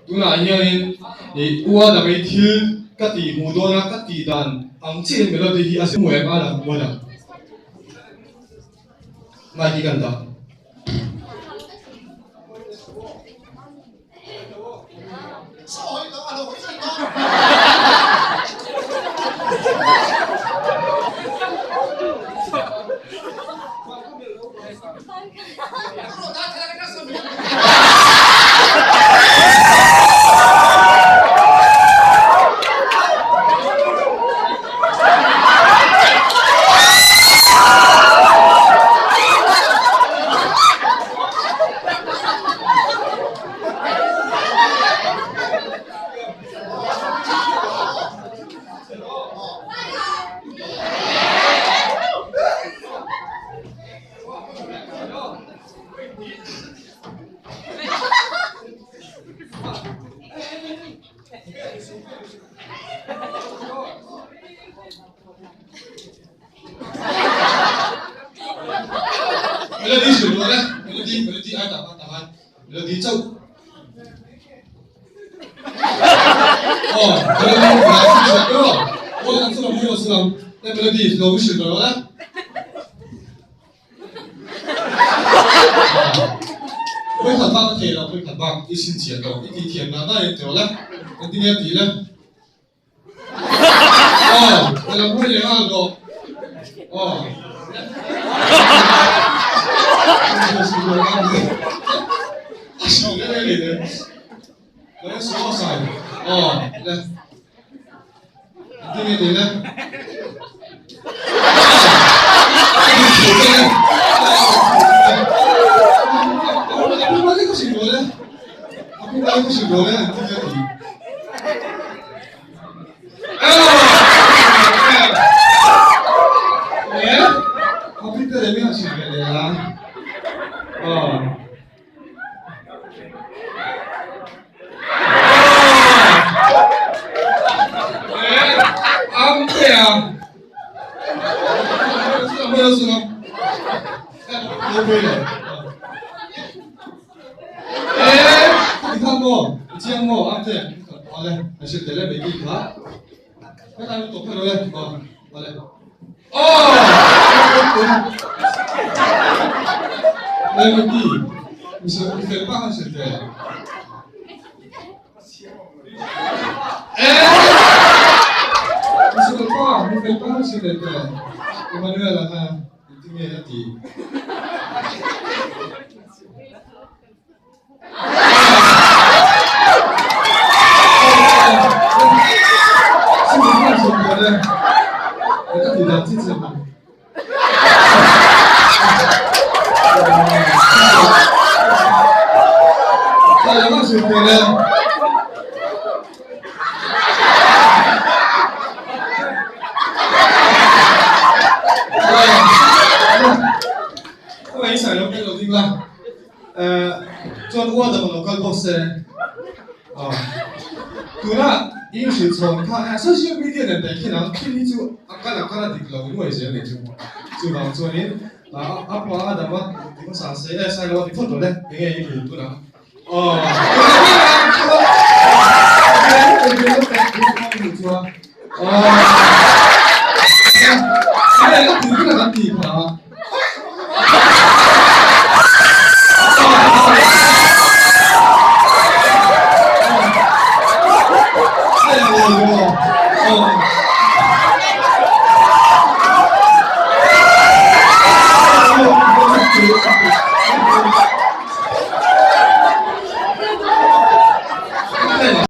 Tunah hianin ih u Adamei thil ka tih hmuh dawna ka tih dan ang chiahin melody hi a zir hmu em Adam u Adam mic hi kan dah. Melody hrilh rawh le, melody, melody ai tah khan tah khan melody chauh. Aw, melody hla chu hriat ber aw. Aw, an chu lam hi aw chu lam. Le melody lo hrilh rawh le. Vawikhat bak a thei lo, vawikhat bak i chhinchhiah tawh, i tih thiam dan daih tawh le. Engtin nge a tih le? Aw, ka lo hawi leh nghal tawh. Aw. Aw, le. Engtin nge tih le? Chuan u Adama lo kal bawk se tuna i inhrilh chhawn kha social media nen daih khin ang thil hi chu a kal a kal a dik lo nuai zel nei chu chuvang chuanin a pa Adama ti hmasa se e Sailo a ti phawt rawh le enge i hmuh tunah aw